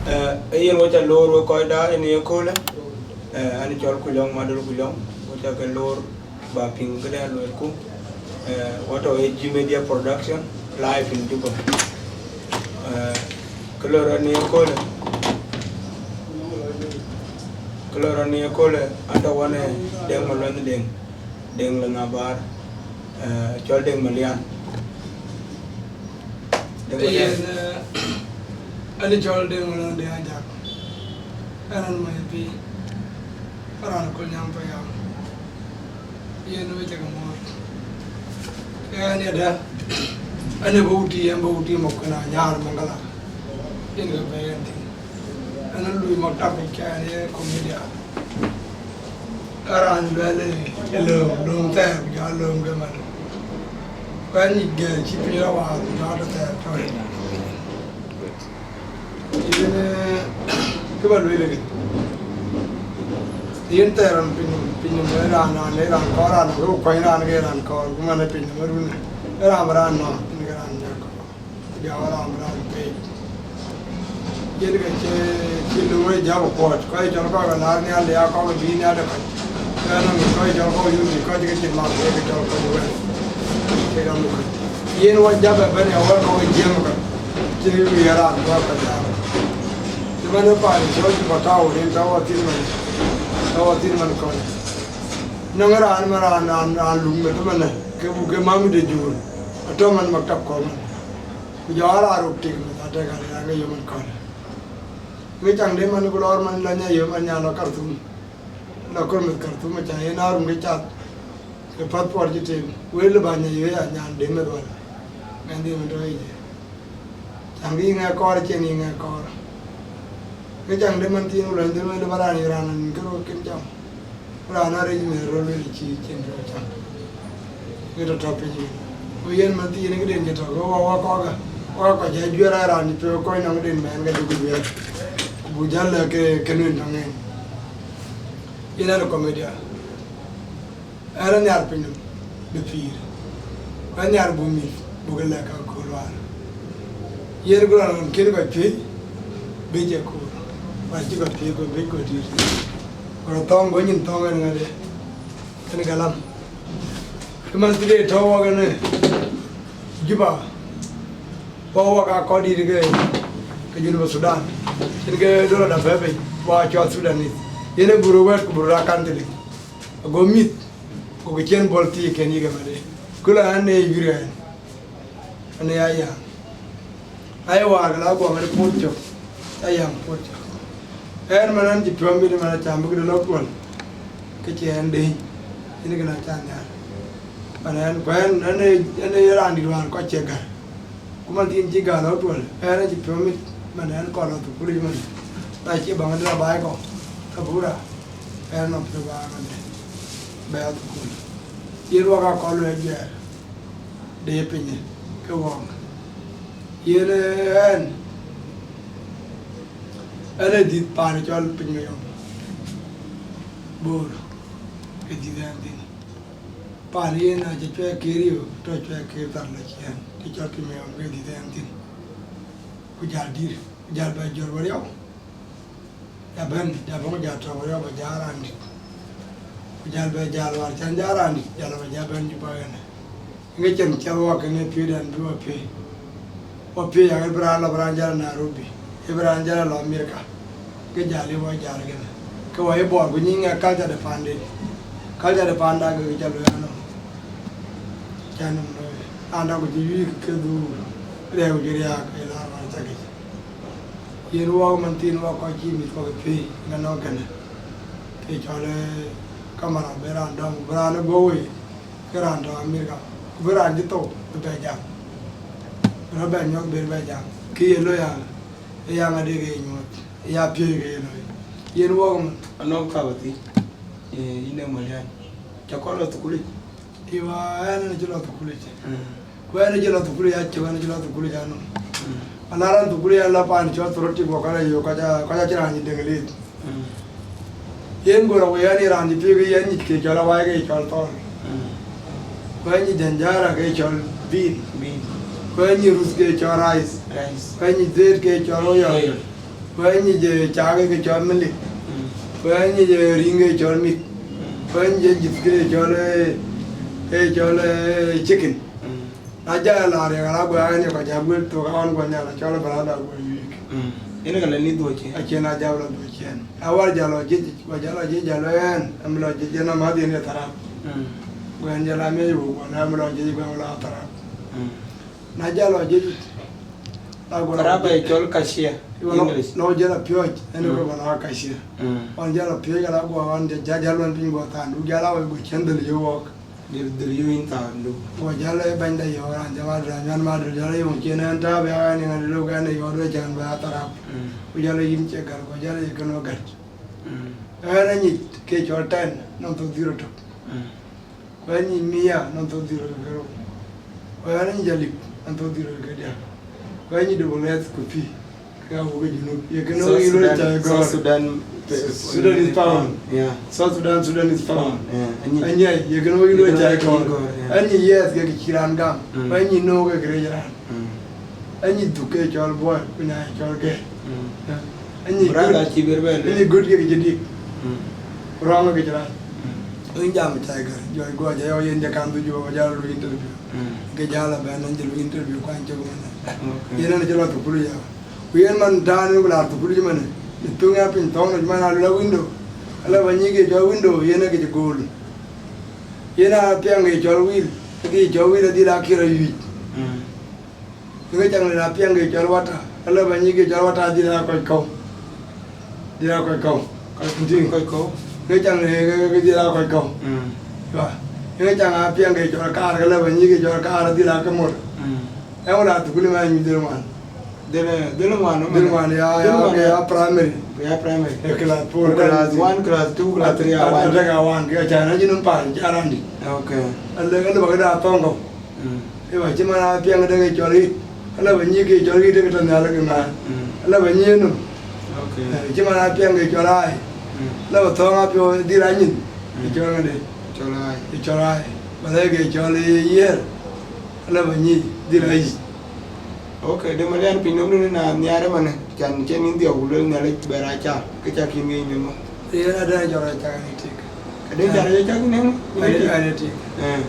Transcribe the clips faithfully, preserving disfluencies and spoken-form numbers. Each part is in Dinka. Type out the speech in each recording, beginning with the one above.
Eh, yen wek ca loor wek kɔc daai në ye köölë. Eh, an cɔl Kulɔŋ, Madol Kulɔŋ, wek ca ke loor ba piŋ këdɛn luelku. Eh, wek tɔ̈ ë G Media Production, live in Juba. Eh, kë loi rɔt në ye köölë, kë loi rɔt në ye köölë, atɔ̈ wën ë Deŋ Maluɛnh Deŋ, Deŋ Lëŋ Abaar, eh, cɔl Deŋ Malian. Deŋ Malian. Yen, eh, an cɔl Deŋ Maluɛnh Deŋ Ajak. An an mai pi, raan Kolnyaŋ Payam. Yen wek ca ke muɔ̈ɔ̈th. Ɣɛn yadë, an ë bä wuti, an bä wuti mɔ̈k kënë Anyar Maŋgala. Yen ke bɛ̈ɛ̈i ɣɛn thïn. An ë lui maktab yic ke ɣɛn ye comedian. Ë raan luɛl ë lööm, lööm thɛɛr, ku jɔ lööm ke man. Ku ɣɛn yic gɛɛr cï piny rɔt waar, ku jɔ tɔ thɛɛr tɔ. Yen, eh, kë bä lueel ëkë. Yen thɛɛr rɔn piny, piny nɔm ë raan, raan, ë raan kɔɔr, raan nɔm, rɔt kuany raan ke raan kɔɔr, ku man ë piny nɔm ë run, ë raan bï raan nɔm, yen ke raan jak kɔɔr. Ku jɔ raan bï raan peec. Yen ke cï, cï löŋ ë jäp ë kuɔɔc, kɔc cɔl kɔc ke laar nhial, de ya kɔc ke bïï nhial de kɔc. Ke nɔm kɔc cɔl kɔc yum, kɔc ke cïn mak, ke cɔl kɔc wɛl. Ke rɔm kɔc. Yen wɔ jäp ëbɛ̈n ya wɛl kɔc ke jiëëm kɔc. Cïn ë luui ë raan bɔ̈ ka jam. Cï man ë paan cɔl cï bä tɔ̈u rin tɔ̈u athïn man, tɔ̈u athïn man kɔn. Nɔŋ raan man raan, raan, raan luk meth ëmënë, ke buk ke mäm de juur, atɔ̈ man maktab kɔ̈k man. Ku jɔ raan rok tik meth atɛk arëk raan ke yom man kɔn. Ŋic caŋ de man ku lɔɔr man la nya yom man nya lɔ Karthum. La kɔr meth Karthum aca yen a rum ke cath. Ke passport cï tem, wël ë bäny ayï ya nyan de meth wala. Mɛnhdiɛ̈ mën tɔ̈ yic. Caŋ bï ŋɛk kɔɔr, cïn yï ŋɛk kɔɔr. Ke caŋ de man thiin wala de wël ë bä raan yï raan an kë röt ken cam. Raan arëc meth röt wël cï cïn röt cam. Ke tɔ̈ tɔ̈ piny. Ku yen man thiin këden cï tɔ̈, ke wɔ wɔ kɔɔkä. Wɔ kɔc aa juëër aa raan cï piɔ̈u kɔc nɔŋ den mɛɛn ke duk juëër. Ku buk jäl lɛ̈k ke, ke nuën tɔŋ en. Yen an comedian. Ɣɛn anhiar piny nɔm bï pïïr, ku anhiar buk mïth buk lɛ̈k akööl wäär. Yen ku raan ɣɔn kën kɔc piëëc, bï cï koor, ku acï kɔc piëëc ku bï kɔc dïït. Ku rɔt thɔ̈ŋ, ku nyin thɔ̈ŋ ɣɛn ŋäde, ɣɛn galam. Kë man cï de tɔ̈u wɔ ɣɛn ë Juba, wɔ wɔ ka kɔc dïït ke, ke Junub Sudan, cïn ke döl adap bɛ̈ piny, wɔ cɔl Sudanese. Yen ë buru wɛ̈t ku buru rakan thiliŋ. Ago mïth, gokï cïn bɔl thii kën yïk ëmëde. Ku la an, ee yïr ɣɛn, an, ee ayaŋ. Aye wäär, ke la guɔ ŋäde pot cök, ayaŋ pot cök. Ɣɛn man, an cï piɔ̈u mit man, acam bï këde lɔ kuɔl, ke cï ɣɛn deny, yen kën aca nhiaar. Man ɣɛn, ku ɣɛn, ɣɛn ee, ɣɛn ee raan dït wään kɔc cie gär. Ku man thiin cï gäl lɔ tuɔl, ɣɛn acï piɔ̈u mit, man ɣɛn kɔn lɔ thukul yic man. Na cie baŋ dït abaai kɔ̈k, ka buk raar, ɣɛn nɔm piɔ̈u ba man dɛ, bɛ ya thukul. Yen wak aa kɔn luɛɛl juɛɛr, de ye piny ke wɔɔk. Yen ɣɛn, ɣɛn ee dhïth paan cɔl Piny Mayɔm. Bor, ke dhïth ɣɛn thïn. Paan yen acï cuɛɛk kër yök, tɔ cuɛɛk kër thar lɔ ciɛɛn, të cɔl Piny Mayɔm ke dhïth ɣɛn thïn. Ku jäl dïr, ku jäl bɛ jɔt wariɔu. Ja bɛ̈n, ja bɛ̈n ku ja tɔ wariɔu bɛ ja raan dït. Ku jäl bɛ jäl wäär cän ja raan dït, jäl bɛ ja bɛ̈n Juba ɣɛn. Ŋic cïn cäth wak kën ë piööcdan bï wɔ piööc. Wɔ piööc akë bï raan lɔ bï raan jäl Nairobi, ë bï raan jäl lɔ Amerika. Ke jäl ë wɔ jäl kënë. Ke wɔ ye Bor ku nyic ŋɛk culture de panden. Culture de panda ke ca lueel anɔm. Ca nɔm looi. Randa ku cï yuic ke dhuur. Riɛɛk ku cï riääk ë laar wäär cak yic. Yen wɔ man thiin wɔ kɔc cï mïth kɔ̈k ë piëëc ënɔɔnë kënë. Ke cɔl ë kamera bï raan dɔm ku bï raan ë guɔ wei. Ke raan tɔ̈ Amerika, ku bï raan cï thou bï bɛ jam, bï rɔt bɛ nyuɔ̈th bï bɛ jam. Kë ye looi ya, ë ya ŋadï ke ye nyuɔ̈th, ë ya piööc ke ye looi. Yen wɔk man. Anɔŋ ka bä thïn, ee, yïn ee Malian, cä kɔn lɔ thukulic. Iwa, ɛn ë cï lɔ thukulic. Mm. Ku ɛn ë cï lɔ thukulic, acï ɛn ë cï lɔ thukulic anɔŋ. Mm. Ala raan thukulic ɛn la paan cɔl throtic wɔ ka la yök, ka ca, ka ca cïn raan cï deŋ liith. Mm. Yen gör awei an, ye raan cï piëëk yen nyic ke cɔl awai ke cɔl thɔɔl. Mm. Ku ë nyic janjara ke cɔl bean. Bean. Ku ë nyic ruth ke cɔl rice. Rice. Ku ë nyic dheet ke cɔl oil. Oil. Ku ë nyic, eh, cak ke cɔl milik. Mm. Ku ë nyic, eh, riŋ ke cɔl mik. Mm. Ku ë nyic, eh, jith ke cɔl, eh, ke cɔl, eh, chicken. Mm. Na jal la riɛk ala guɔ ɣɛn ye kɔc a guel thok aɣɔn guɔ nyal a cɔl brada guɔ yuik. Mm. Yen ka la ni dhuɔc cien. Acien a jal la dhuɔc cien. Na war jal lɔ jiëc, guɔ jal lɔ jiëc jal lɔ ɣɛn, ɛm lɔ jiëc yen amäth yen ye tharap. Mm. Guɔ ɣɛn jal a miec wok guɔ na ɛm lɔ jiëc guɔ ɛm lɔ tharap. Mm. Na jal lɔ jiëc, la guɔ lɔ Tharap jiëc. Ë cɔl cashier, English. Lɔ jal a piɔ̈c, ɛn ko Mm. guɔ lɔ cashier. Mm. Ɣɔn jal a piɔ̈c ala guɔ ɣɔn jal jal lɔ piny guɔ thandu jal a wek guɔ cien dhil ye wɔk. Dhil, dhil yök yïn thaandu. Guɔ jäl ë bɛ̈nyda yɔ̈ɔ̈k raan cï Madril, Anyuan Madril, jäl ë yöŋ cïn ɛn tääu bï aa ɣɛn ë ŋädï lëu kɛn ë yɔ̈ɔ̈t wec cän bï aa tharap. Mm. Ku jäl ë yïn cie gär, ku jäl ë yï kën ë gät. Mm. Ɣɛn ë nyic ke cɔl tɛ̈n nɔm thok dhïr ë tök. Mm. Ku ɣɛn ë nyic mia nɔm thok dhïr ë tök. Ku ɣɛn ë nyic alip nɔm thok dhïr ë tök diäk. Ku ɣɛn ë nyic double S ku pï. Ka wok ë Junub, ye kën South wok yï luɔi Sudan, cai South gɔ̈ɔ̈r. Sudan, Sudan is pound. Yeah. South Sudan, Sudan is pound. Yeah. Anyi, anyi, ye kën wok yï luɔi cai gɔ̈ɔ̈r. Yeah. Anyi, yes, ke kë cï raan gam. Mm. Anyi, no, ke kërɛc raan. Mm. Anyi, dhuk ke cɔl buɔi, ku nya cɔl gɛ̈i. Mm. Yeah. Anyi, brother, good, cï ber bɛ̈n. Anyi, good ke kë cï dik. Mm. Rɔŋ ke kë cï raan. Mm. Wën jam cai gɔ̈ɔ̈r, jɔ guɔ jɔ yɔ yen jɔ kan dhuc, jɔ jal luɔi interview. Mm. Ke jal a bɛ̈n, an jɔ luɔi interview, ku an cök mɛn. Okay. Yen an cï lɔ thukul ya. Ku yen man, dan ku la thukul cï man, në piŋ ya piny thɔ̈ŋ nɔc man, a lɔ window, ala ba nyïk ye cɔl window, yen ë kë cï gool. Yen a piɛŋ ke cɔl wheel, ke cɔl wheel adhil a kir ayuc. Mm. Ke cäŋ la piɛŋ ke cɔl water, ala ba nyïk ye cɔl water adhil a kɔc kɔ̈u. Dhil a kɔc kɔ̈u. Kɔc, kɔc kɔ̈u. Ke cäŋ ke, ke, ke dhil a kɔc kɔ̈u. Mm. Yua. Ke cäŋ a piɛŋ ke cɔl kaar, ke la ba nyïk ye cɔl kaar adhil a ke mor. Mm. Ë wala thukul ma nyuc dhil ŋuan. Dhil, dhil ŋuan, dhil ŋuan, ya, dhil ya, ŋuan, ya, ya primary. Ya primary. Ya class four, class one, class two, class three, a wan. Atek a wan, ke cän acïn nɔm pan, cän raan dït. Okay. Alë, alë ba ke da thɔ̈ŋ kɔ̈u. Mm. Ë ba cï man a piɛŋ de ke cɔl ɣit, ala ba nyïk ke cɔl ɣit ke tɔ̈ nhial ke ŋaan. Mm. Ala ba nyïk nɔm. Okay. Eh, cï man a piɛŋ ke cɔl ai. Mm. Ala ba thɔ̈ŋ a piɔ̈u dhil a nyin. Mm. Ë cɔl ŋade. Cɔl ai. Ë cɔl ai. Ba lɛ̈k ke cɔl yiɛɛr. Ala ba nyïk dhil a yic. Ok, de Malian piny nɔm dun na nhiaar ëmënë, can cï nïn dhiɔp ku luel Nhialic bɛ rac cak, ke cak yïn ŋic në ŋö? Yen adɛ̈ jɔt rac cak në tik. Adɛ̈ jɔt rac cak në ŋö? Në tik. Adɛ̈ tik. Eh.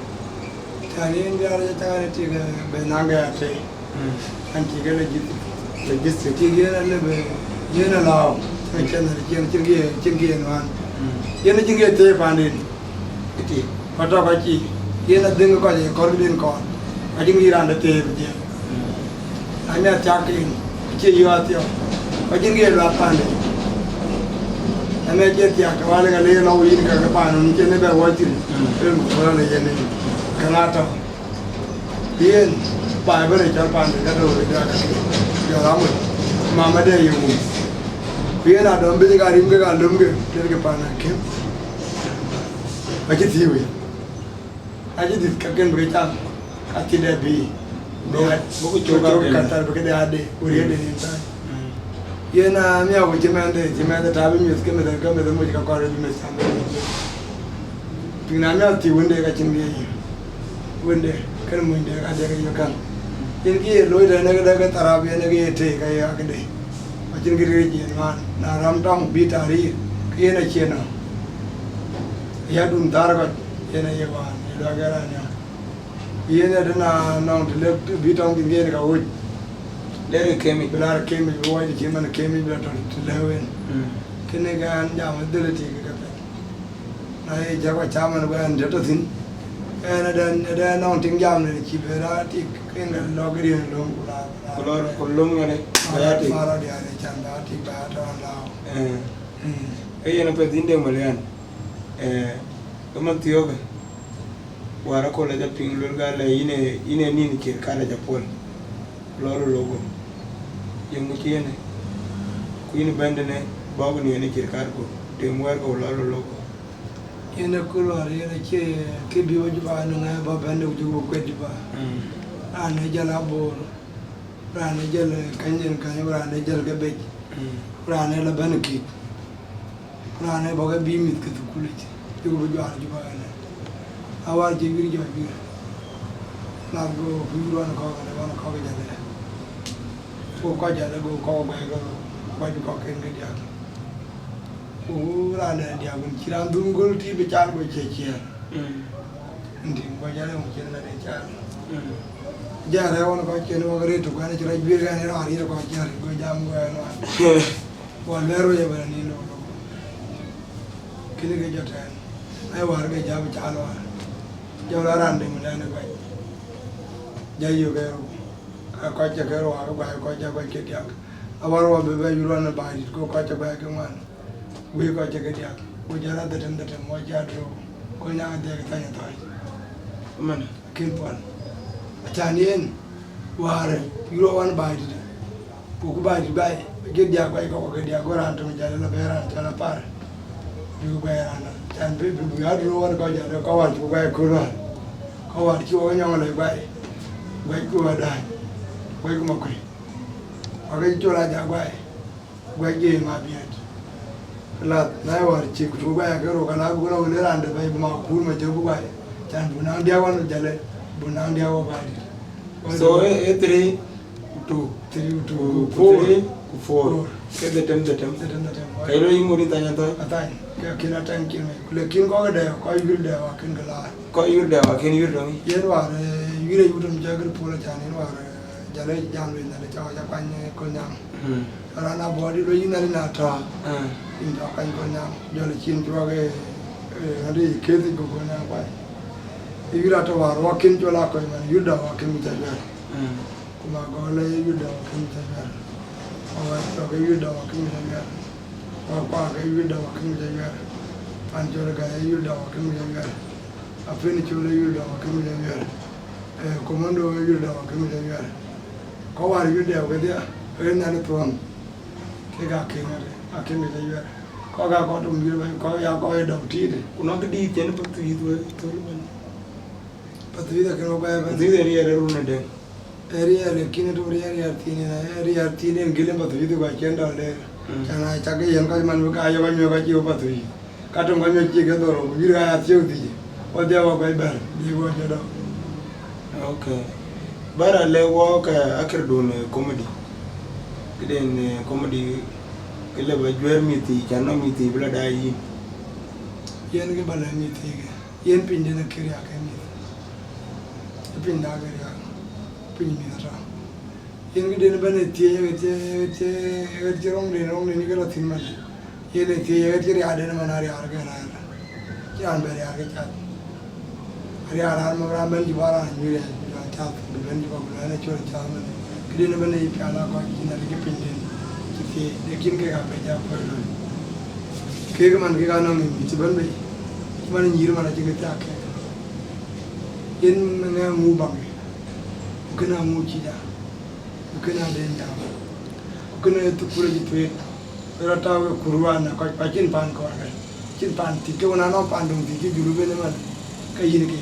Can yïn jɔt rac cak në tik, eh, bɛ naŋ ke atei. Mm. An tik ë logistic. Logistic. Tik yen alë bë, yen alääu. Cïn, cïn, cïn, cïn kë ye, cïn kë ye nuan. Mm. Yen acïn kë ye thëëi panden. Ëtï, ku tɔ̈ kɔc cï, yen adhëŋ kɔc ë kɔ̈r këden kɔɔr, acïn kë raan de thëëp jiël. Amiɛt thiak ken, acie yɔ̈ɔ̈k athiɔ̈k, ku acïn kë ye luath pande. Amiɛt cie thiak, ke wal ka le lɔ yïn ka ke paan wun cïn ë bɛ wɔ thïn, ë ku thɔ̈n ë yen ë, ke ŋa tɔ̈? Yen, baai bɛ̈n ë cɔl pande ka tɔ̈ ë duak akï, jɔl aŋot, mama de ye wum. Ku yen adɔm bï ka rim ke ka löm ke, tëër ke paan akïm. Acï thiëëu yen. Acï dhith kaken bï ke cam, ka cï dɛ bï. Bï bï ku cök kaken. Katar bï ke dɛ ade, ku riëëc de nin thany. Mm. Yen a miäk ku cï mɛnhde, cï mɛnhde ta bï mïth ke mïth, ke mïth muc ka kɔr bï mïth cam. Pïŋ na miäk thiëëu wënde ka cïn bï ye. Wënde, kën munyde ka dɛ ke yök käŋ. Yen kë ye looi tënë ke dɛ ke tharap yen ke ye tëë ka ye akëde. Acïn kë riëëc yen man, na ram tɔŋ bï tarir, ke yen acie nɔm. Ya dun thar kɔc, yen aye wään, ye luak ë raan ya. Yen ë tëna nɔŋ të lëk bï tɔŋ thïn ke yen ka wöc. Lɛ̈k kemic. Bï laar kemic, bï wai të cï man kemic bï la tɔ̈ të lëu en. Mm. Kënë ke an jam ë dhël ë tik ke thɛn. Na ye jɔk wa caman bï an jɔt tɔ̈ thïn. Ɣɛn adɛn, adɛn nɔŋ tiŋ jam në cï bï raar tik, ke yen lɔ ke riëën löŋ ku la, ku lɔ, ku löŋ ŋɛn ë, bï ya tik. Marɔ diaar ë can bï ya tik bï ya tɔ̈ lääu. Eh. Mm. Ee yen apɛth yïn de Malian. Eh, ëmën thiɔ̈kë, wäär aköl aca piŋ luel ka lɛ yïn ë, yïn ë nïn ciët kat aca puɔl, ku lɔ lolok go. Yeŋö cï yen ë, ku yïn bɛ̈n tënë bɔ̈ ku nïn ë ciët kat go, tem wɛ̈ɛ̈r go lɔ lolok go. Yen aköl wäär yen acie kë bï wɔ Juba nɔŋ ë bɔ̈ bɛ̈n de ku jɔk bï kuet Juba. Mm. Raan ë jäl Abor, raan ë jäl Kany yen Kany, raan ë jäl ke bec, mm, raan ë la bɛ̈n kït. Ku raan ë bɔ̈ ke bï mïth ke thukul yic, yök bï juaar Juba ënë. Awär cï wiir jɔ juëër, nath go wiir wan kɔ̈k ënë, wan kɔ̈k ë jäl ënë. Go kɔc jäl, go kɔ̈k guɛc ke Kɔc kɔ̈k kën ke diäk. Ku raan dɛ̈ diäk wën cï raan dhum göl tïï bï cal, go cie ciëër. Mm. Ëntïŋ, go jal ë ŋö cïn mɛn ë cal. Mm. Jal rɛ̈ɛ̈r ɣɔn kɔc cïn wak rëët, ku ɛn cï rɔt guiir, ɛn ë raan rëët kɔc cï rëët, go jam, go ɛn wan. Go luɛɛr wei ëbɛ̈n anïn lɔ. Kënë ke jɔ tɛ̈ɛ̈n. Ai, wäär ke jam cal wäär. Jɔ la raan dɛ̈ mɛn ë guac. Jɔ yök ë rou. Ka kɔc cï ke rou, ka guac kɔc cï guac ke diäk. Awär wä bï bɛ yur wan ë baai dït, ku kɔc cï guac ke ŋuan. Wëi kɔc cï ke diäk. Ku jɔl a dhetem dhetem, wä cï a drou. Ku nyaŋ dhiëk thany thɔ̈c. Amen. Akën puɔl. Acan yen, wäär yur wan baai dït. Ku ku baai dït baai, ke diäk guac kɔ̈k ke diäk, go raan töŋ jal la bɛ raan cɔl Apar. Bï ku guac raan, can bï, bï, bï a drou wan kɔc jal, ka wäär cï ku guac kööl wäär. Ka wäär cï wä nyɔŋ lɔ guac. Guac ku wä daai. Guac ku makuëi. Wä ke col a ja guac. Guac je ma biɛt. Lath, na ye wäär cï ku guac ke rou, ka na ku na wël raan de bɛ̈i bï ma kuur ma jɔ bï guac. Can bu naŋ diäk wan jalë, bu naŋ diäk wä baai dït. So, eh, eh, three ku two. Three ku two, ku, ku ku four. Three ku four. Four. Ke dhetem, dhetem. Dhetem, dhetem. Ka ilo yïn ŋot yïn thany athany? Athany. Ke kën athany kën wei. Ku le kën kɔ̈k dɛ̈, kɔc yur dɛ̈ wa kën ke laar. Kɔc yur dɛ̈ wa kën yur dɔŋ. Yen wäär, eh, yur ayuk tɔm jɔ gër pol acan yen wäär, eh, jalë jam luny na le ca wa ca kuany, eh, Kolnyaŋ. Mm. Raan abɔ̈ dï lo yïn na le na tɔ̈. Mm. Yïn tɔ̈ kuany Kolnyaŋ. Jɔl cin cuɔk, eh, eh, ŋadï këth go Kolnyaŋ kuany. Yur atɔ̈ wäär wa kën cɔl a kɔc man, yur dɛ̈ wa kën mi ca juɛ̈r. Mm. Ku Magɔl ë yur dɛ̈ wa kën mi ca juɛ̈r. Ku Awɛ̈t Cɔk ë yur dɛ̈ wa kën mi ca juɛ̈r. Ku Akuak ë yur dɛ̈ wa kën mi ca juɛ̈r. Pan Col Gai ë yur dɛ̈ wa kën mi ca juɛ̈r. Apɛn Col ë yur dɛ̈ wa kën mi ca juɛ̈r. Eh, Komando ë yur dɛ̈ wa kën mi ca juɛ̈r. Kɔc wäär yur dɛ̈ wa kedhie, ë nɛn ë thuɔŋ. Kek aa kën ade, akën mi ca juɛ̈r. Kɔc aa kɔc dom yur bɛ̈ny, kɔc aa kɔc ë dɔm tiit. Ku nɔŋ këdïït cïn Pathuyith wek thöl ëbɛ̈n. Pathuyith akën wek bɛ̈ɛ̈i ëbɛ̈n. Pathuyith ë riɛɛr ë run ëdë. Ë riɛɛr, lakin ë tök riɛɛr, riɛɛr thiin yen, ë riɛɛr thiin yen gël ë Pathuyith ku acïn dɔl dɛɛr. Mm. Can aa cak yen kɔc man bï ka yök anyuɔ̈k acï wek Pathuyith. Ka töŋ anyuɔ̈k cï ke dhorou, ku bï ka ya thiëëu dhïc. Wä dhiau wä guac bɛ̈r, bï wä jɔ dɔm. Ok. Bɛ̈r alë wɔ ke akërdun, eh, comedy. Këden, eh, comedy ke lë ba juɛ̈r mïth thii, can nɔŋ mïth thii bï la daai yïn. Yen kë ba lɛ̈k mïth thii ke. Yen pinyden akë riääk ke mïth. Ë pinyda akë riääk. Piny mïth atɔ̈. Yen këden ëbɛ̈n ë thiëëc, ɣet cï, ɣet cï, ɣet cï rɔŋden, rɔŋden ke lɔ thïn man. Yen ë thiëëc, ɣet cï riääkden man ariäär ke rɛ̈ɛ̈r. Cï raan bɛ riääk ke cath. Ariäär raan mɔ̈k raan bɛ̈n cï bä raan nyuc riääc, ku jɔ cath, ku bɛ̈n cï bä ku luɛɛl ë col cath man. Këden ëbɛ̈n ë yï pial aa kɔc cïn arëk cï pinyden cï thiëëc, lakin kek aa bɛ ja kuɔ̈c looi. Kek man kek aa nɔŋ ë mïth cï bɛ̈n bei, cï man ë nyïïr man acï ke thiak kek. Yen ŋɛk ŋu baŋ, ku kënë aŋu cï jam, ku kënë aden jam, ku kënë thukul acï thueet, rɔt tääu ke kur ruan ë kɔc, ku acïn paan kɔɔr kë, acïn paan thïk, ke wën anɔŋ paan döŋ thïk cï julu ben ëmën, ke yïn ke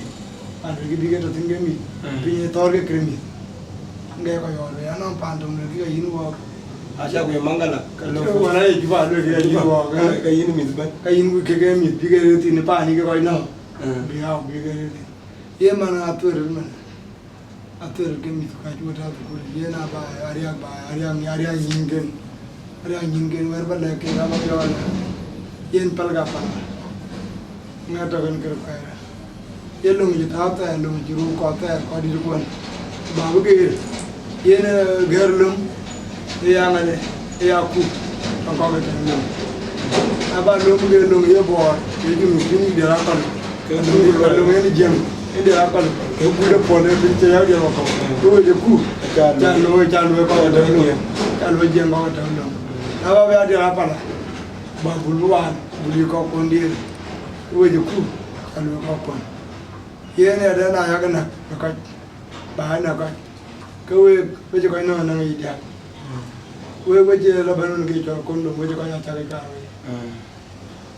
paan döŋ kë bï ke tɔ thïn ke mïth, mm, piny ë thɔ̈ɔ̈r ke kërë mïth, ŋɛk kɔc ɣɔɔr wei, anɔŋ paan döŋ kë ke yïn wɔɔk. Aca ku ye Maŋgala, ke lɔ ke wën aye Juba luel ke yïn wɔɔk, ke, ke yïn mïth bɛ̈n. Ke yïn ke, ke mïth bï ke rëër thïn ë paan yï ke kɔc nɔ̈k, mm, bï ɣau bï ke rëër thïn. Ye man athuer man. Athuer ke mïth ka cu tääu thukul, yen aba ariäk ba, ariäk, ariäk nyïnken. Ariäk nyïnken wɛ̈ɛ̈r ba lɛ̈k kek aba yɔɔl. Yen päl ka päl. Ŋɛk tɔ̈ kën kër kuɛɛr. Ye löŋ cï tääu thɛɛr, löŋ cï ruu kɔ̈th thɛɛr, kɔc dït kuɔn. Ba bï geer. Yen, eh, gɛ̈ɛ̈r löŋ. Ë ya ŋadë, ë ya kuk, tɔŋ kɔ̈k ë tɛ̈n löŋ. Na ba löŋ ke löŋ ye Bɔɔr, ye Junub cïn yï diɛɛr akɔl. Ke löŋ, löŋ yen Jiëŋ, yen diɛɛr akɔl. Ke kut ë puɔl ë piny cï yak diɛɛr wakɔ̈u. Ke wec ë kuk, ca löŋ, ca löŋ kɔ̈k ë tɛ̈n löŋ. Ca löŋ Jiëŋ kɔ̈k ë tɛ̈n löŋ. Na ba bï ya diɛɛr apala, ba bul bï waan, bul yï kɔ̈k kuɔn diëër. Ke wec ë kuk, ca löŋ kɔ̈k kuɔn. Yen ë dɛ̈n na yak näk ë kɔc, ba näk kɔc. Ke week, wec ë kɔc nɔ̈k näŋ yic diäk. Wek, wec ë lɔ bɛ̈n wën ke cɔl kondom, wec ë kɔc acäk kaar wei. Mm.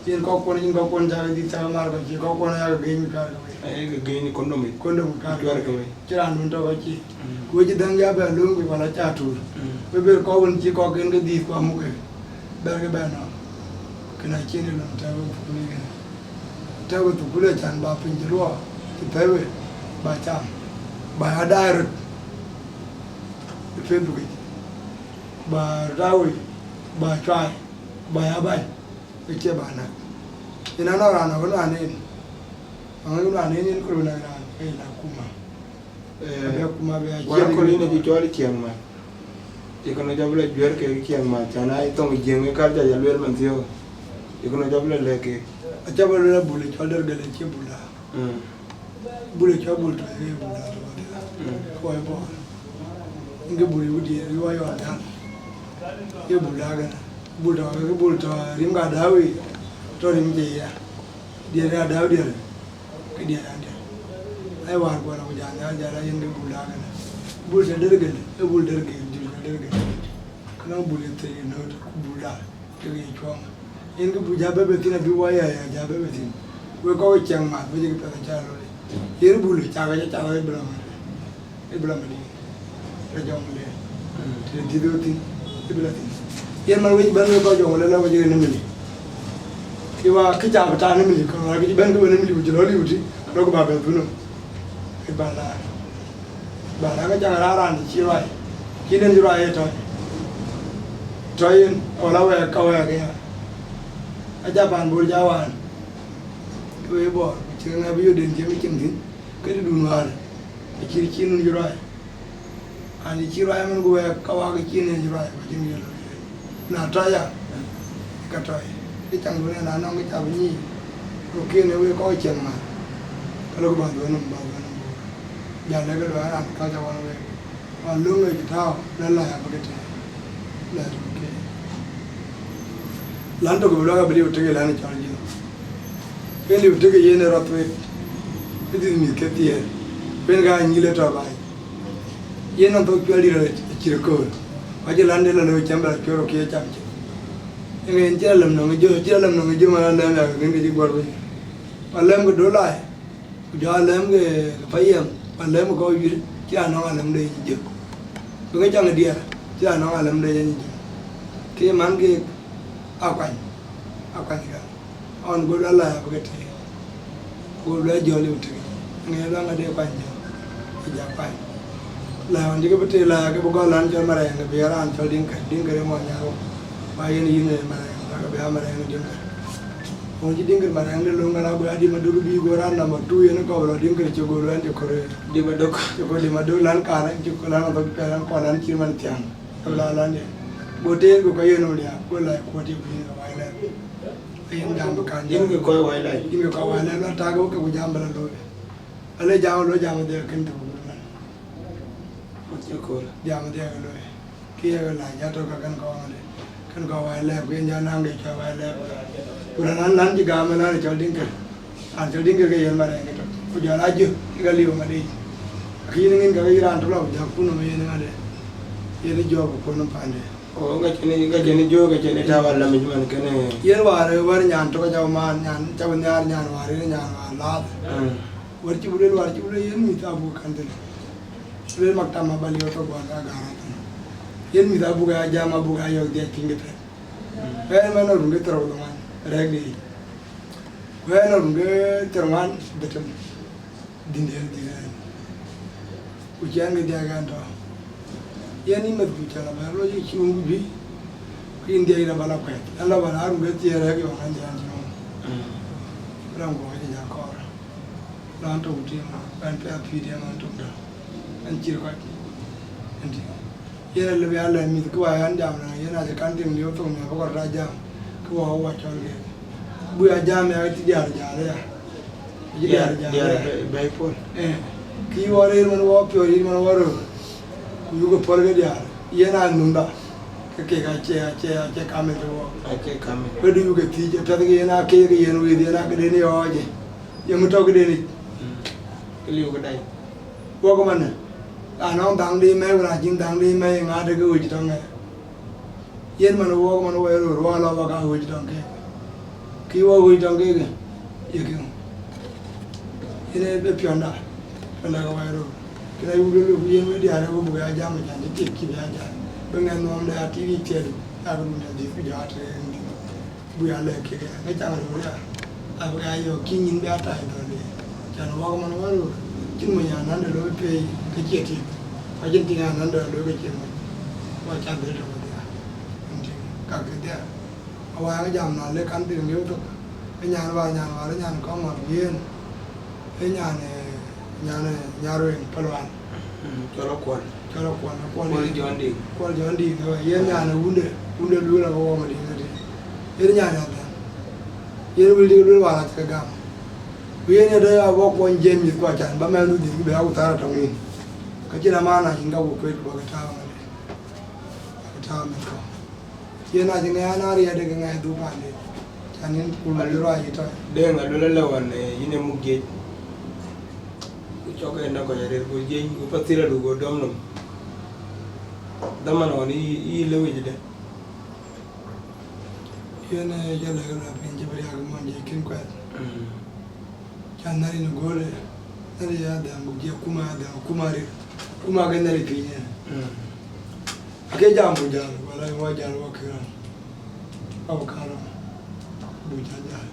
Yen kɔckuɔn, yen kɔckuɔn cäk dhil cäk maar kɔc, cie kɔckuɔn ayak geeny kaar ke wei. Ayak geeny kondom yic. Kondom kaar ke wei. Cï raandun tɔ̈ kɔc cï. Mm. Ku wec ë dhäŋ ya bɛ lööm ku wala ca tuur. Mm. Wek ber kɔc wën cï kɔcken ke dhil ku amuk ke. Bɛ̈ɛ̈rkï bɛ nɔ̈k, kënë acïn ë lon tɛ̈ɛ̈u wek thukul yic kënë. Tɛ̈ɛ̈u wek thukul ë can ba piny cï luɔɔk, cï pɛ̈i wek, ba cam, ba ya daai röt ë Facebook yic, ba röt aa woi, ba cuai, ba ya baai, ke cie ba näk. Yen anɔŋ raan ë nuan en, aŋö nuan en, yen kor bï näk raan, ke ye la kuma. Eh, abï kuma bï ya war ciɛɛl kɔl yen ë cï cɔl ciɛɛŋ man. Yekënɔ jɔ bï la juɛ̈r kek ciɛɛŋ man, can aa thoŋ Jiëŋ ë kar ca ya lueel man thiɔ̈k. Yekënɔ jɔ bï la lɛ̈k kek. Aca bï lueel abul ë cɔl Dergel, acie bul da. Mm. Bul ë cɔl bul tɔ ye bul da tɔ ya. Mm. Kɔc bɔɔr. Yen ke bul ë wudï ë riwa yɔn dan. Ye bul da kënë. Bul tɔ, ke bul tɔ rim ka Adau, tɔ rim cie ya. Diɛt Adau diɛt. Ke diɛt an diɛt. Ai, wäär guɔ la ku jal nhial jal a yen ke bul da kënë. Bul tɔ Dergel, e bul Dergel, jur tɔ Dergel. Kënë bul ë thëi ë nööt ku bul da. Ke ye cuɔŋ. Yen ke bul ja bɛ̈ bɛ̈ thïn, abï wa ya ya ja bɛ̈ bɛ̈ thïn. Wek kɔc ciɛɛŋ math, wek cï ke piɛth aca looi. Yen bul, cakë ca cakë bï la mat. Ë bï la mat yen. Rɔt jɔŋ le. Të dït ë thïn, ë bï la thïn. Yen man wek bɛ̈n wek kɔc jɔŋ le la wek cï ke nimili. Ke wa kë ca bï ta nimili, ke wa kë cï bɛ̈n ke we nimili, ku cï lɔ liu tï, lɔ ku ba bɛ dhun nɔm. Ë ba la. Ba la ke cak raan raan cï ruai. Cï nen cï ruai ë tɔc. Tɔc yen, wala wɛɛk ka wɛɛk ya. Aca pan bur ja waan. Ke we bɔɔr, ku cï ŋa bï yöt den cï mi cïn thïn, ke të dun wäär. Acï cï nun cï ruai. An cï ruai man ku wɛɛk ka wak cï nen cï ruai, ku cïn yöt. Na tɔc ya, ka tɔc. Ke caŋ duɔ̈n ë na nɔŋ ke ca bï nyiic. Ku kën ë we kɔc ciɛɛŋ man. Ka lok ba duɔ̈n nɔm, ba duɔ̈n nɔm. Jal lɛ̈k ke luɔi raan ka ca wan wek. Wan löŋ ë cï tääu, la la ya bï ke tëë. La tök ke. Lan tök bï luɔk abï liu tek ë lan ë cɔl Jiëŋ. Ke liu tek ë yen ë rɔt wek. Ke dhil mïth ke thiëër. Pen ka nyïl ë tɔ baai. Yen nɔn thok cuɛl dït acït kööl. Ku acï lan de la lëu cäm bɛ la cuɛr ë kië cam cï. Yen ke yen cï la lɛm nɔŋ ë jö, cï la lɛm nɔŋ ë jö man la lɛm ya ke kën ke cï guɔ̈r piny. Ku alɛm ke dolai. Ku jɔ alɛm ke payam, ku alɛm ke kɔc wiir, cï anɔŋ alɛm de yic jök. Bï ke caŋ diɛɛr, cï anɔŋ alɛm de yic jök. Ke man ke akuany, akuany ka. Ɣɔn go lual la bï ke tëë. Go lual jɔ liu tëë. Ŋɛɛ luaŋ ade kuany jɔ, ë ja kuany. La ɣɔn cï ke bï tëë la ke bï gɔl an cɔl Marɛɛŋ, ke bï raan cɔl Diŋkër, Diŋkër ë mɔny nyaŋ rou. Ba yen yïn ë Marɛɛŋ, ba ke bï a Marɛɛŋ ë Diŋkër. Wun cï Diŋkër Marɛɛŋ de löŋ, ɣɛn ago ya Dimadök bï go raan number two, yen kɔp lɔ Diŋkër cï go luɛɛl cï kɔr. Dimadök. Cï kɔr Dimadök lan kaar, cï kɔr lan athok piɛth, lan kɔn lan cït man thiaŋ. Ke la lan de. Go teer go ka yen nɔm liaap, go la kuɔt ye piny ke wildlife. Ke yen gam bï kan. Yïn ke kɔc wildlife. Yïn ke kɔc wildlife, la tak ke ku jam bï la looi. Ale jam lo jam de kën thok man. Cï kɔr. Jam de ke looi. Kë ye la ja tök ka kën kɔn de. Kën kɔn wildlife, ku yen ja naŋ de cɔl wildlife. Ku raan an, an cï gam ë raan cɔl Diŋkër. Raan cɔl Diŋkër ke yen Marɛɛŋ ke tök. Ku jɔl a jö, ke ka liu ŋa de. Akïn ŋin ka ke raan tök lɔ, ku ja kun nɔm yen ŋa de. Yen jɔ ku kun nɔm pande. O, ŋa cïn, ŋa cïn jö, ŋa cïn tääu alamic man kënë. Yen wäär, wäär nyan tök ca man, nyan, ca nhiaar nyan wäär, yen nyan wäär laath. Mm. Wäär cï bï lueel, wäär cï bï lueel, yen mïth abuk kan thïn. Lueel maktam abä liɔ̈ɔ̈th thok wäär ka gäär athïn. Yen mïth abuk ya jam, abuk ya yɔ̈ɔ̈k dhiac piny ke tɛ̈n. Mm. Ɣɛn man run ke thiërrou ku ŋuan, rɛ̈ɛ̈k de yic. Ku ɣɛn run ke thiërŋuan dhetem. Dhïn de yen dhïn ɣɛn. Ku cï ɣɛn ke dhiac ɣɛn tɔ. Yen yï meth ku cä la bɛ lɔ yï cuŋ ku bï. Ku yïn dhiac yïn abä la kuɛth. Ɣɛn la bä la run ke thiëër rɛ̈ɛ̈k yɔŋ ɣɛn dhiac ɣɛn cï ɣɔn. Mm. Rɛm guɔ cï ja kɔɔr. Lɔn tök tim, ɣɛn piath pïïr yen ɣɛn tök dä. Ɣɛn cït kɔc. Ɣɛn tïŋ. Yen alëu bï alɛ̈k mïth kë wä ɣɛn jam na, yen acï kan tim liep thok nhial bï kɔn rɔt jam. Kë wä wä cɔl kek. Bï a jam ya, cï diäär jäl ya. Cï diäär jäl ya. Bɛ̈i pol. Eh, kï wä rëër man wä piɔ̈ɔ̈c, rëër man wä röör. Ku yuk ë pɔ̈l ke diäär. Yen a nhunda. Ke kek acie, acie, acie kam ë ke wä. Acie kam ë. Wëdu yuk ë thiic, apiɛth ke yen a keek, yen wëëth, yen a këden ë ɣɔɔc ë. Yen tɔ̈ këden yic. Mm. Kë liu këdai. Wok manë, raan nɔŋ dhaŋ de mɛ̈i, ku raan cïn dhaŋ de mɛ̈i, ŋaat de ke ɣööc tɔŋ ë. Yen man wok man wok ë röör, wok lɔ wok aa ɣööc tɔŋ keek. Kï wok ɣööc tɔŋ keek, ye kï ŋö? Yen ee bï piɔ̈nda, piɔ̈nda ke wok ë röör. Kën ayuk lueel ku yen wek diäär, ku buk ya jam, acan cï tiek cï bï ya jam. Bï ŋɛn nuɔmde ya tiic tiɛɛt, ya ke dun ya dhiëth, ku jɔ ya tëë rin. Bï ya lɛ̈k kek ë, ke caŋ röör ya, abï ke ya yɔ̈ɔ̈k cï nyin bï ya tac dhɔ̈l ye. Can wak man wär röör, cïn mony anande looi pei ke cie tik, ku acïn tik anande looi ke cie mony, ku acath dhil tök wedhia. Ëntïŋ. Ka ke dhiɛl. Awäär jam na le kan dhil ŋiu thok. Ë nyan wäär, nyan wäär, ë nyan kɔŋ ŋɔ̈th yen. Ë nyan, eh, nyan, eh, nyan rueŋ Paluan. Mm, cɔl Akuɔl. Cɔl Akuɔl, Akuɔl Akuɔl yen. Jɔn Diŋ. Akuɔl Jɔn Diŋ, eh, yen nyan, eh, wunde, wunde lueel ago wɔ Madiŋ ëtï. Yen nyan adhɛn. Yen wël dï lueel wäär athï ke gam. Ku yen ë dɔ̈ ya bɔ̈ kuɔny jiɛɛm mïth ku acan, ba mɛnhdu dhiëth ku bɛ ya ku thar atɔŋ yen. Ka cïn amana yïn ka ku kuet ku bä ke tääu ŋadï. Bä ke tääu mïth kɔ̈u. Yen acï ŋɛ̈ɛ̈n an, ariɛɛt ke ŋɛ̈ɛ̈c dhuk paanden, cän yïn ku lueel ruac yï tɔ̈. Deŋ aluel alë ɣɔn, eh, yïn ee muk jiëc, ku cɔk en nɔ̈k kɔc arëër, ku jiëc, ku pathil adu go dɔm nɔm. Dhaman ɣɔn yï, yï lëu yic dë. Yen, eh, jɔ lɛ̈k lɔ piny cï bï riääk mɔny jiëc kën kuɛth. Mm. Ca Nhialic në göölë, Nhialic adhɛŋ, ku jɛ kum adhɛŋ, kum aril, kum ake Nhialic piny yen. Mm. Ake jam buk jäl, wala wɔ jäl wɔ kï rɔn. Wɔ karɔ, buk jäl jäl.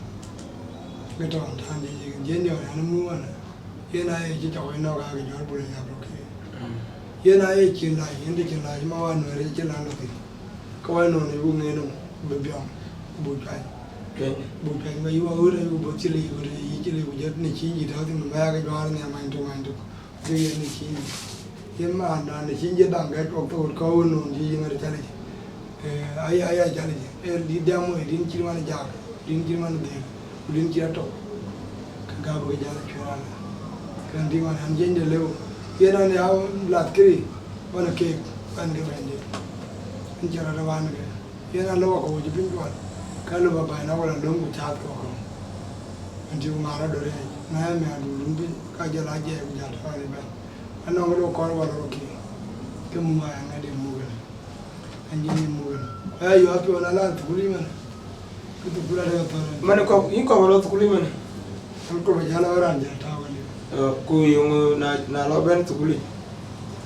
Ke tɔŋ tän jɛ jɛ jɛ niɔr yan mu wan. Yen aye cï cɔk inɔk ake jɔl bul ya buk kï. Mm. Yen aye cin lac, yen de cin lac ma wan nuɛɛr cï lan lɔ thïn. Ke wɔ nɔn ë buk ŋeen nɔm, ku bï biɔŋ, ku buk cuany. Cuany. Buk cuany, ba yï wɔ ɣöt ayï ku bɔ̈ thil yic, ɣöt ayï thil yic, ku jɔt në cïn yï tɔ̈ thïn, ku ba ya ke juaar nhial many tök, many tök. Ke yen në cïn yï. Yen man dan në cïn yï daŋ ke cuɔk thok ɣöt kɔ̈u nɔn cï yïn ŋäth calic. Eh, aya, aya calic. Eh, dït diam wei, dïn cït man jak, dïn cït man dhil. Ku dïn cï atɔ̈u, ke gäp ke jäl acuëër ala. Kën dï wan an jiëny de lëu. Yen an ya lath këri, wan keek, wan ke bɛ̈nydït. An cï rɔt wan ke. Yen an lɔ wakɔ̈u cï piny cuɔl. Ka lɔ ba bäny na wala löŋ ku caath kɔ̈kɔ̈u. An cï ku ŋaar rɔt dɔ̈ rɛɛc. Na ya mɛ̈ɛ̈r du lun piny, ka jɔl a jiɛɛk ku jäl tɔ̈u an ëbɛ̈n. Anɔŋ ke do kɔɔr wal rɔt kï. Ke muk aya ŋadï muk ënë. An jiëny muk ënë. Ku ya yɔ̈ɔ̈k piɔ̈u na la thukul yï mɛn. Kë thukul adek athɔ̈r. Mɛn kɔ̈k, yïn kɔ̈k rɔt thukul yï mɛn. An kɔ̈k ba jäl a raan jäl tääu wël. Eh, ku yöŋ na, na lɔ bɛ̈n thukul yic.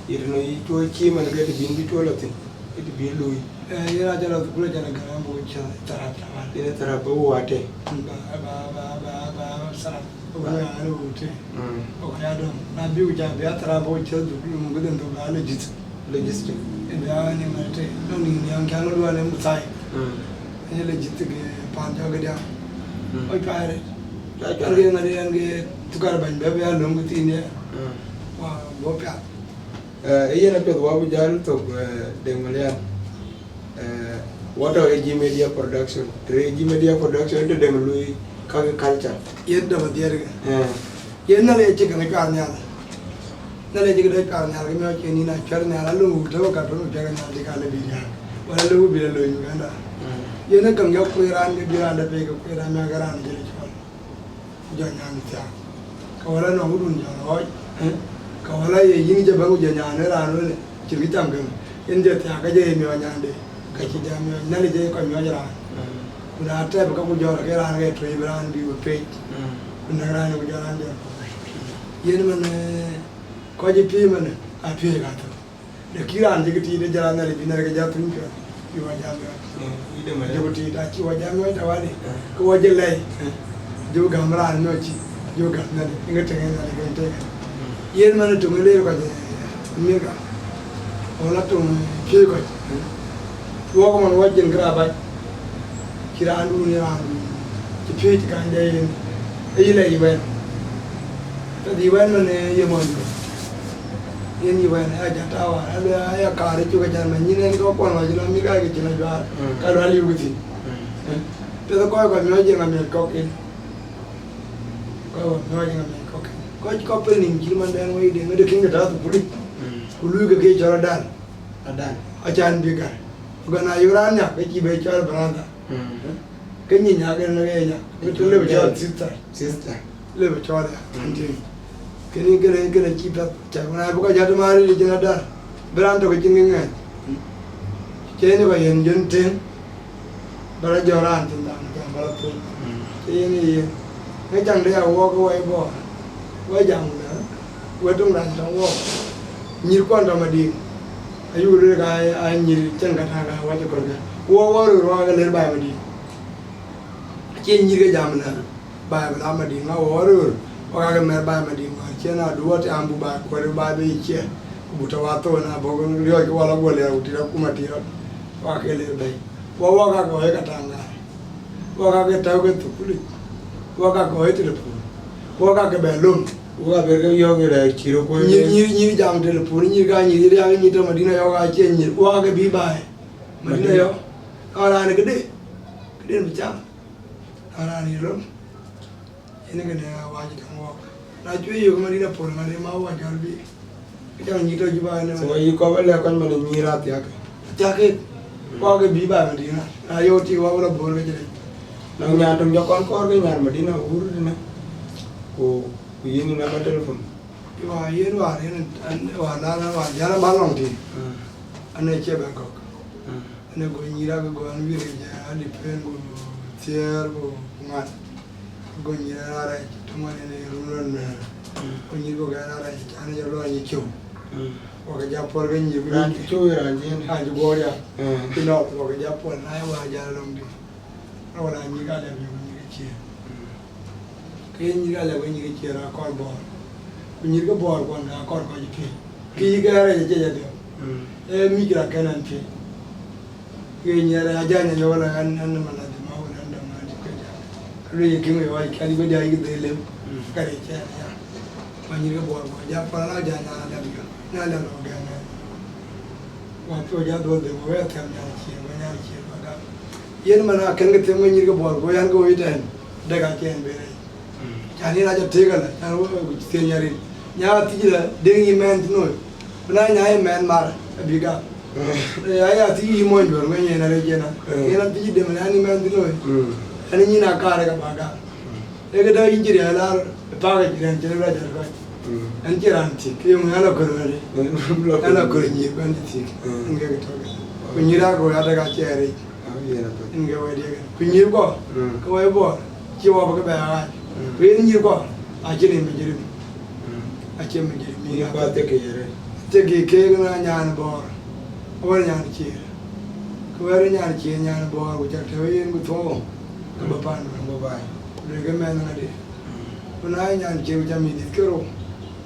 Yet nɔ yï cuɔ cï mɛn ke të bïn bï cuɔ lɔ thïn. Ke të bï lui. Eh, yen a jɔl a thukul a jɔl a gäm buk cä tharap taman. Yen tharap bä wɔ ate. Ba, ba, ba, ba, ba, tharap. Wëë aa röör tëë. Mm. Ok, ya dɔm. Na bï ku jam bï a thar abɔ̈ cï dhuk, yum këdɛn thok aa logistic. Logistic. Ë bï a ni mɛn tëë. Nɔn ni niaŋ kiaŋ luɔl ë muthai. Mm. Ë logistic, eh, pan jɔ këdiaŋ. Mm. Ɔc paarë. Ca jɔ. An ke ŋadï an ke thukar bany bɛ bï a löŋ këthiin yɛ. Mm. Wa bɔ̈ piath. Eh, ë yen apiɛth wa bï jäl thok, eh, Deŋ Malian. Eh, what are A G Media Production? Të A G Media Production të dɛm lui kakë culture. Yen dɛm adhiɛɛr kë. Eh. Yen Nhialic acï käŋ cuaar nhial. Nhialic acï këde cuaar nhial, ke miɔɔc yen yïn a cuɛr nhial, alöŋ wut tëu ka tɔ̈u cuɛr nhial cï ka lë bï nhial. Wala lë wut bï lë lööny Uganda. Mm. Yen ë käŋ jɔ kuëër raan ke bï raan dɛ pei ke kuëër raan miɔɔc ke raan acï lë cɔl. Ku jɔ nyan thiaak. Ka wala nɔŋ wudun jɔ lɔɔc, eh? Ka wala ye yïn jɔ bɛ̈n ku jɔ nyan ë raan wënë, cïn kë cam kënë. Yen jɔ thiaak ka jɔ ye miɔɔc nyande, ka cï jɔ miɔɔc, Nhialic jɔ ye kɔc miɔɔc raan. Mm. Ku na tɛp ka ku jɔl ke raan ke tuëëc bï raan bï we pec. Mm. Ku näk raan ku jɔ raan jɔ. Yen man, eh, kɔc ë piëëc man, a piëëc ka thok. Lakin raan cï kë tiit ë jɔl a Nhialic bï Nhialic ke jɔ thuny piɔ̈ɔ̈th, bï wɔ jam yɔ̈ɔ̈k. Mm, yï de Malian. Jɔ ku tiit acï wɔ jam yɔ̈ɔ̈k tawali, mm, ke wɔ jɔ lɛi, mm, jɔ gäm raan nɔ̈k cï, jɔ gäm Nhialic, ŋë tëŋ ë Nhialic kën tëk. Mm. Yen man töŋ ë leer kɔc, eh, Amerika, wala töŋ, eh, piëëc kɔc. Mm. Wɔ ke man wɔ jën kë rac bac. Cï raandun, ye raandun, cï piëëc cï kany dɛ yen, ë yï lɛ yï wɛn. Tɔ dhï wɛn man, eh, ye mɔny. Yen yï wɛn, aya jat tawar, alo aya kaar ë cuk acan man, nyin en kɔk kuɔn ɣɔc lɔ mïth ka ke cïn ajuaar, mm, ka lual liu këthiin. Mm. Eh? Piɛth kɔc kɔc miɔɔc jeŋ amiɛt kɔk ken. Kɔc kɔc miɔɔc jeŋ amiɛt kɔk ken. Kɔc kɔc pel nïm cït man dɛn wei de, ŋöt de kin ke tääu thukul yic. Mm. Ku luui ke ke cɔl adan. Adan. Acan bï gär. Ku na yök raan nya, ke cï be cɔl brother. Mm. Ke nyin nya ke na ke nya. Ke cï lëu cɔl sister. Sister. Lëu cɔl ya. Mm. Antin. Kënë, kënë, kënë cï piɛth. Cak na bï kɔc jat maar ë jën adan. Bï raan tök cïn ŋic ŋɛɛc. Mm. Cï ni kɔc yen jön tëŋ. Bä rɔ jɔt raan cïn dhaŋ jam bä rɔ thöc. Mm. Cï yen ye yen. Ŋäc caŋ de ya wɔɔk ke wɔ ye Bor. Wɔ jam wun ë, wɔ töŋ raan tɔŋ wɔɔk. Nyïïr kuɔn tɔŋ Madiŋ. Ayuk lueel ka, a nyïïr cäŋ ka tak ka wɔ cï kɔ̈rkë. Ku wɔ wɔ röör wɔ ke lëër baai Madiŋ. Acie nyïïr ke jam ënë, baai bï la Madiŋ, ŋa wɔ wɔ röör, wɔ ka ke mɛr baai Madiŋ, wɔ cïn adu wɔ tiaam bu baai kuɔ̈r baai bï ciɛ. Ku bu tɔ wa thou na bɔ̈ riɔ̈ɔ̈c ke wɔ la guɔ lëër ku tit akuma tit rɔt. Wɔ ke lëër bɛ̈i. Wɔ, wɔ ka ke ɣɔ̈c ka taŋ ŋaar. Wɔ ka ke tääu ke thukul yic. Wɔ ka ke ɣɔ̈c telepon. Wɔ ka ke bɛ löm. Wɔ ka ber ke yɔ̈ɔ̈k ë rɛɛc cï röt kuɔ̈c nyïr, nyïr, nyïr jam telepon, nyïr ka nyïr riääk, nyïr tɔ̈ Madina yɔ̈ɔ̈k acie nyïr. Wɔ ka ke bïï baai Madina yɔ̈ɔ̈k. Ka raan ë këde, këden bï cam. Ka raan ë löm. Yen kënë awac tëŋ wɔɔk. Na cuë yök Madina pol ŋa de ma wac jɔl bï. Këcaŋ nyïr tɔ̈ Juba ënë. So, yï kɔp ëlë kɔc man ë nyïïr athiak. Athiak kek. Kɔc ke bïï ba Madina. Na yök tik wa wala bor ke jël. Na nyan töŋ jɔ kɔn kɔɔr ke nyan Madina wur tënë. Ku, ku yïn namba telephone. Wa yen war yen an, wa na na wa jana ba lɔŋ tin. Mm. Ane cie bɛ gɔk. Mm. Ane go nyïra ke go an wir ke jɛ ali pen go thier go ŋuan. Go nyïra na rɛc, tëŋ wan ene rum lon mɛɛr. Mm. Go nyïr go gɛn na rɛc, can jɛ lɔ nyi cöu. Mm. Wa ke ja pɔl ke nyïr ku raan cï cöu raan cï ene. Raan cï guɔ ya. Mm. Ku nɔ, wa ke ja pɔl na ye wa ja lɔŋ di. Awala nyïr ka lɛp yök nyïr ke ciëër. Mm. Ke nyïr ka lɛp ke nyïr ke ciëër akɔr bɔɔr. Ku nyïr ke bɔɔr kuɔn ke akɔr kɔc piëc. Kï yï ke rɛc acie jadhiɔm. Mm. Ee mïc ke la kɛn ɛn piëc. Ke nyïr ajany ayɔk la ɛn, ɛn man adhim awal ɛn dɔm na dït ke diak. Alueel ye kiŋ ye wac kɛn yï bï diak yï ke dhil lem. Mm. Ka rɛc cɛ ya. Ku nyïr ke bɔɔr kuɔn ja pal ajany na lɛp yök. Na lɛp lɔ gɛn ɛn. Wa piɔ̈u ja dhuɔ̈th dhëŋ, wek athiäm nyan ciëër, wek nyan ciëër ba gam. Yen man akën ke them ke nyïr ke bɔɔr, go yan ke woi tɛ̈n, dek acie ɛn ben rɛc. Mm. Can yen acä tëëk ala, can wek ku thiël nyarin. Nya thiëc la, deŋ yï mɛn thïn woi. Ku na nya yï mɛn mar, abï gam. Mm. Eh, aya thiëc yï mony duɔ̈r, wek yen arëc yen a. Mm. Yen athiëc dem, na yï mɛn thïn woi. Mm. Ɛn nyin akaar ka ba gam. Mm. Ee këdë yïn cï riɛl lar ë pakë cï rɛ̈n cï rɛ̈n rɛ̈c rɛ̈c kɔc. Mm. Ɛn cï raan thiëk, ke yöŋ ɛn la kör wɛ̈t. Ɛn la kör nyïïr bɛ̈n cï thiëk. Mm. Ɛn ke ke tɔ̈ kënë. Ku nyïïr akö ya tek acie rɛc. Ah, yen apiɛth. Ɛn ke wɛ̈t ye kënë. Ku nyïïr kɔ̈, mm, ke wɛ̈t bɔɔr, cï wɔ bï ke bɛ ɣaac. Mm. Ku yen nyïïr kɔ̈, acïn ë mec rïm. Mm. Acie mec rïm. Nyïïr kɔ̈ athek ke ye rɛc. Athek ke keek na nyan bɔɔr. Awär nyan ciëër. Ke wɛ̈t nyan ciëër nyan bɔɔr, ku cak tɛ̈ yen ku thuɔɔu. Ke bï pan bï baai. Ku luelkë mɛnh ŋadï. Ku na ye nyan ciëër ku ca mïth dït ke rou,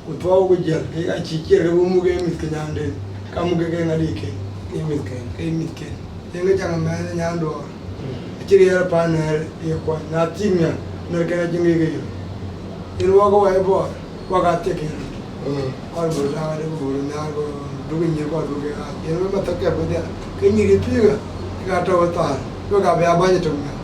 ku thuɔɔu ku jiël, ke acï ciëër ke bï muk ke mïth ke nyanden, ka muk ke ke ŋadï ken. Ke mïth ken. Ke mïth ken. Yen ke cak mɛnh nyan duɔɔr. Mm. Acï riɛɛr pan nɛ̈ɛ̈r ye kuany. Na thïk nhial, nɛ̈r ken acïn ke ke yök. Yen wɔ ke wɔ ye bɔɔr, wɔ ka thiek yen. Mm. Kɔc bur daŋ adï ku bur nhial ku duk nyïïr kɔc duk ke ɣaac. Yen wek ma thok kɛp wedhia, ke nyïïr ye piëëkë, ke ka tɔ̈u ë thaar, wek abï a bäny ë tök nhial.